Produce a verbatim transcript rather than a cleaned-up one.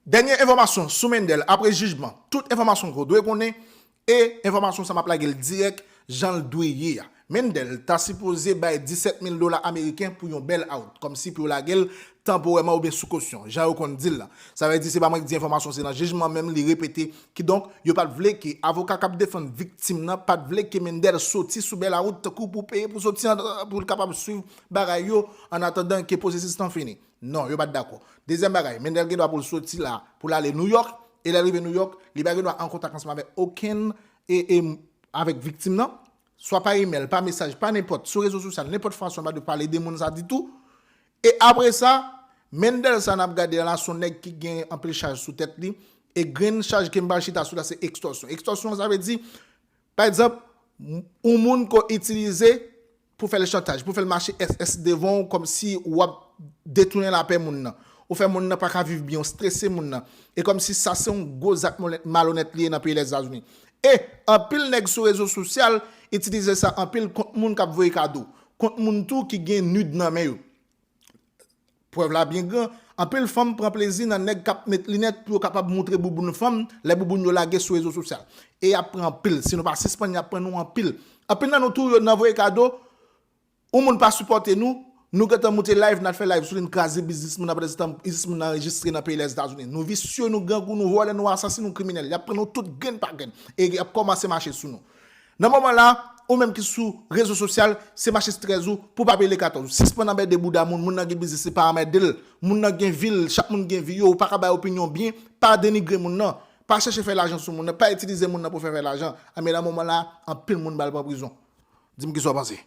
Dènye enfòmasyon sou Mendel apre jijman. Tout enfòmasyon ke w dwe konnen e enfòmasyon sa m ap lage l dirèk jan l dwe ye a. Mendel ta sipoze bay disèt mil dola ameriken pou yon bail out, kòmsi pou yo lage l tanporèman oubyen sou kosyon, jan yo konn di l lan. Sa vle di se pa mwen k di enfòmasyon, se nan jijman menm li repete. Kidonk, yo pa t vle ke avoka k ap defann viktim nan pa t vle ke Mendel soti sou bail out tankou pou peye pou soti an, pou l kapab swiv bagay yo annatandan ke pwosesis lan fini. Non, yo pa t dakò. Dezyèm bagay, Mendel gen dwa pou l soti la, pou l ale Nouyòk, e lè l rive Nouyòk, li pa gen dwa an kontak ansanm avèk okenn, e, e, avèk viktim nan, swa pa imèl, pa mesaj, pa nenpòt, sou rezo sosyal, nenpòt fason, pa de pale de moun sa ditou. E apre sa, Mendel sa n ap gade la, se yon nèg ki gen anpil chaj sou tèt li, e grenn chaj ke m pral chita sou la, se ekstòsyon. Ekstòsyon, sa vle di, pa egzanp, yon moun ke w itilize pou fè l chantaj, pou fè l mache S S devan w, kòmsi w ap detounen lapè moun nan. Ou fè moun nan pa ka viv byen, ou strese moun nan. E kòmsi sa se yon gwo zak malonèt li ye nan peyi Lèzetazini. E anpil nèg sou rezo sosyal itilize sa anpil kont moun k ap voye kado, kont moun tou ki gen nud nan men yo. Prèv la byen gran, anpil fanm pran plezi nan nèg k ap met linèt pou yo kapab moutre bouboun fanm, lè bouboun yo lage sou rezo sosyal. E y ap pran anpil, si nou pa sispann, y ap pran nou anpil. Anpil nan nou tou yo nan voye kado, yon moun pa sipòte nou, nou gentan moute live, n al fè live sou li, n kraze biznis moun nan, pandansetan biznis moun nan anrejistre nan peyi Lèzetazini. Nou visye, nou grangou, nou vòlè, nou asasen, nou kriminèl. Y ap pran nou tout grenn pa grenn. E y ap kòmanse mache sou nou. Nan moman la, ou menm ki sou rezo sosyal, se mache strès ou pou pa peye le katòz. Sispann anmède bouda moun, moun nan gen biznis, se pa anmède l. Moun nan gen vi l, chak moun gen vi yo, ou pa ka bay opinyon byen, pa denigre moun nan. Pa chèche fè lajan sou moun nan, pa itilize moun nan pou fè fè lajan. Anben nan moman la, anpil moun pral pran prizon. Di m kisa w panse.